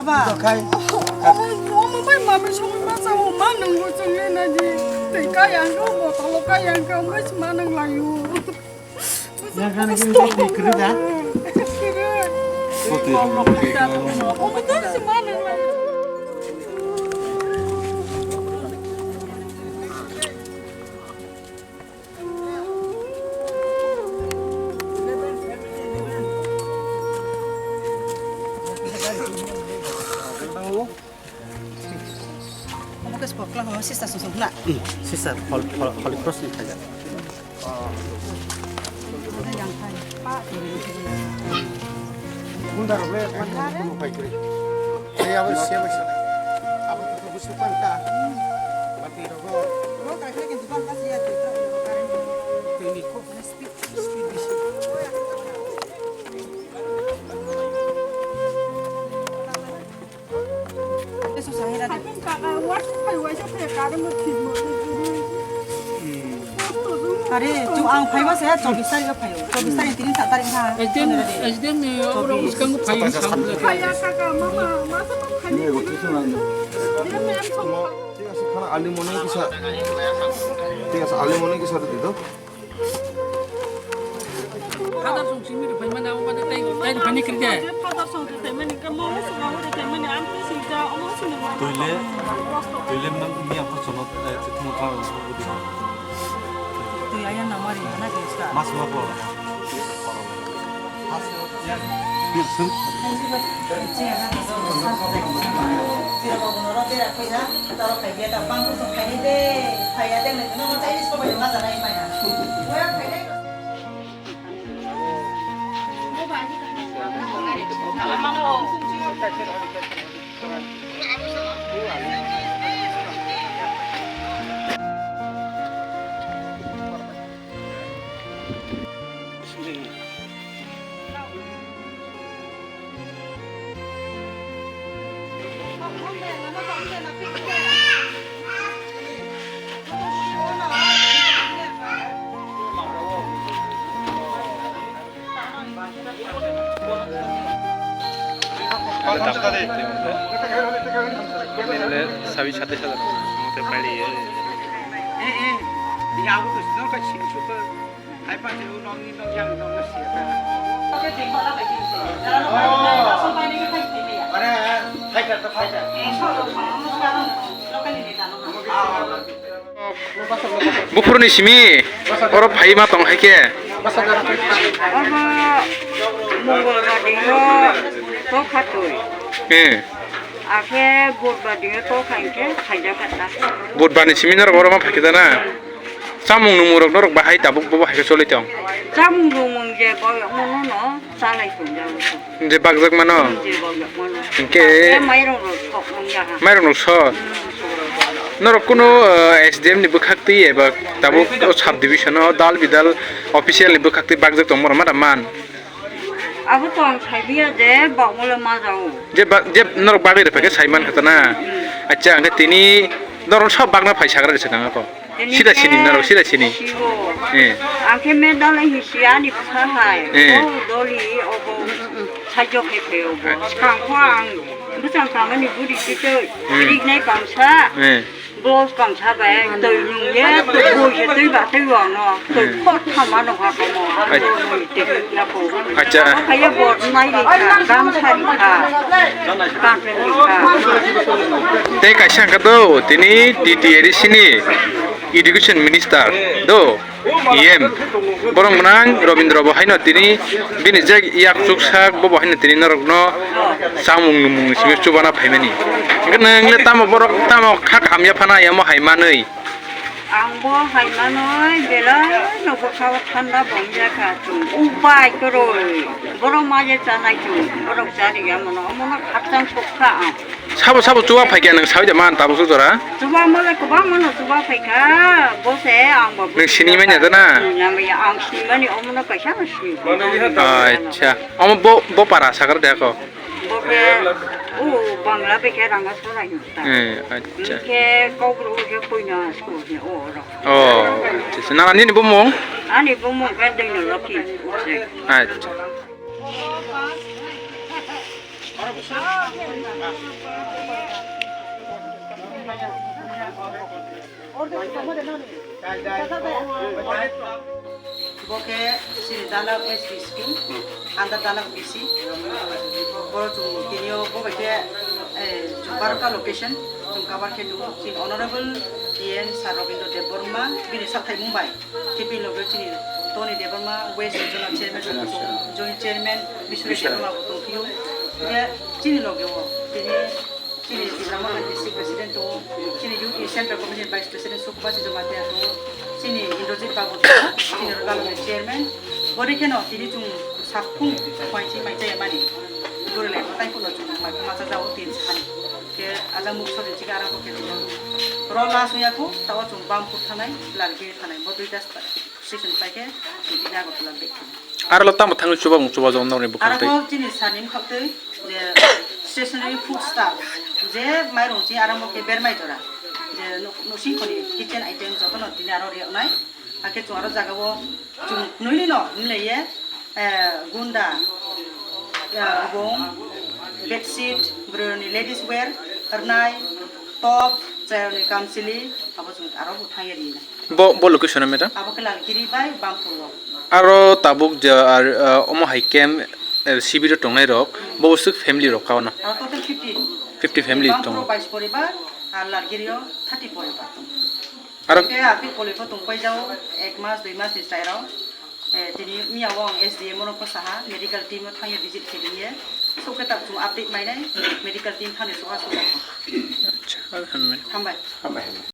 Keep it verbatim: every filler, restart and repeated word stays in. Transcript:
Ba. Omo, omo bai mami songwi ma chao, ma nwngo chwngwi naidi. Tei kaya wngkha, botolo kaya wngkha, omo bai se ma nwng laio. Yang kana gini, gini, gini, gini, dah. Omo bai se ma nwng laio. Omo khe spot kla hwnma sister song song khna. Hmm, sister, Hol-, Hol-, Holy Cross ni khaijak. Bunda rok le, bunda rok le, bunda rok le. Ei, abo siya bai sa. Abo to busu pan ta. Bati rogo. Ro ka khe kintu pan ta siya tu. Tini ko. Speed, speed bisi. Eso sahira de. Are, chung ang phaiba se chobis tarik o phaio. Chobis tarik tini sat tarik ha. Ejem, ejem, oro uskango phaio. Phaiya kaka, mama, masa ma phaiya. Thik ase, khana ali mono kisa. Thik ase, ali mono kisa de do. Father song simi rw phaimani abo bade tai, tai rw phaini kri de. Father song rw phaimani kamo song rw phaimani am tu sing ja omo sing ma. Toile, toile mang mi apa sono, eh, tu mo ka ro ko di. Tu ya ya na mari na ke ska. Mas ma ko. Mas ya. Pilsun. Sabi sate sada. Buphurni simi oro phai ma tong hai khe. Obo Mongol badi o tokha twi. Eh. Akhe Budbar dingo to khain khe khaijak kha ta. Budbar ni simi norok oro ma phai khe da na? Chamung nungmung rok norok bahai tabuk bo bahai khe choli tong? Chamung nungmung je boyok mano no chalai tong jago. Je bakjak mano? Je bakjak mano. Hinkhe mairung rok sok nung jaha. Mairung rok sok? Hmm, sok rok. Norok kuno, eh, S D M ni bwkhak twi eba tabuk o sub division o dal bidal official ni bwkhak twi bakjak tong mora ma da man? Abo to ang sai biya je bakmole ma jao. Je ba, je norok bagwi rw phaikhe sai man kha ta na. Hmm. Acha, ang khe tini norok sob bagna phai sagra rw se nang ako. Tini sida sini khe norok, sida sini. Sibo. Eh. Ang khe medal hi si ani bwsa hai. Eh. O doli obo. Sajok khe khe obo. Eh. Skang kho ang bwsang kamani budi titoi. Hmm. Rik nai kamsa. Eh. Blouse kamsa bai twi nung ye, twi bui se twi ba twi wano, twi khot thama no ha komo, abo twi ya ko. Acha. Kaya bot nai ri kha, gamsa ri kha, kansen ri kha. Tei kaisa hwnkha do, tini T T A D C ni Education Minister do. E M. Borok gwnang Robindra bo haino tini bini je yak chuksak bo bo haino tini norokno chamung numung ni simi chubana phaimani. Hwnkhe nwng le tamo borok tamo kha kaham ya phano ayamo hai manwi. Ang bo hai manwi belai no bwkha o thanda bo wngya kha chwng. Ubai kwrwi borok ma je chanai chwng borok chari ya mono omono khakchang sok kha ang. Sabo sabo chuba phaikha nwng sawi de man tabuk jora? Chuba mole kwbangma no chuba phaikha, bo se ang bo. Nwng sini manya da na? Sini manya, ang sini mani omono kaisa no sini. Acha. Omo bo, bo para sakar de ko? Bo khe, o Bangla bai khe ranga sorai no ta. Eh, acha. Khe kokro khe koina school khe o ro. Oh, acha. Nana nini bumung? Ani bumung khe Dino Lokhi. Acha. Bo khe chini Dalak S B scheme, under Dalak B C. Bo chwng tini o bo bai khe, eh, chwng barota location chwng cover khe tongo. Chini Honorable T N Sir Rabindra Debbarma bini sakthai mung bai. Khe bini loge chini Tony Debbarma, West Regional Chairman, Joint Chairman Bishnu Debbarma bo tongphio. Khe chini loge o tini chini Tipra Motha District President tongo, chini U T Central Committee Vice President Sukhbasi Jamatia tongo, chini Indrajit Babu tongo, chini Rogaloni Chairman. Bori kheno tini chwng saphung phainsi mai chaya mani. Gurulai bo tai kulo chwng mai macha jao tin sani. Khe ajang muk sori chika arang khe ro la suya ko tawa chwng bam put thanai, lal giri thanai, bo duita sta-, station pai khe tini Agartala bek thanai. Aro lo tamo thangwi chuba mung chuba jong nokni bwkhak tei. Aro chini sani mkhak tei je stationary food stuff, je mairung chi aro mo khe bermai jora, je nuk-, nusing khoni kitchen item jotono tini aro riyoknai. Hakhe chwng aro jagao chwng nui no mleye, eh, gunda, eh, rubong, bedsheet, broni ladies wear, rwnai, top, chayoni kamchili, abo chwng aro bo thangya rinai. Bo, bo location o madam? Abo khe Lalgiri bai Bampur o. Aro tabuk je, ar, ah, omo hai camp, eh, sibiro tongnai rok, bo swk family rok kauna? Aro total fifty. Fifty family Bampur o tongo. Bais poribar, ar Lalgiri o thirty poribar tongo. Aro khe aphi koloi pho tongpai jao, ek mas, dui mas ni chai rok. Eh, tini miya o ang S D M o no pho saha, medical team o thangya visit khe liye. Sok khe tak chwng update mainai, medical team thani soha soha. Acha, hambai. Hambai. Hambai, hambai.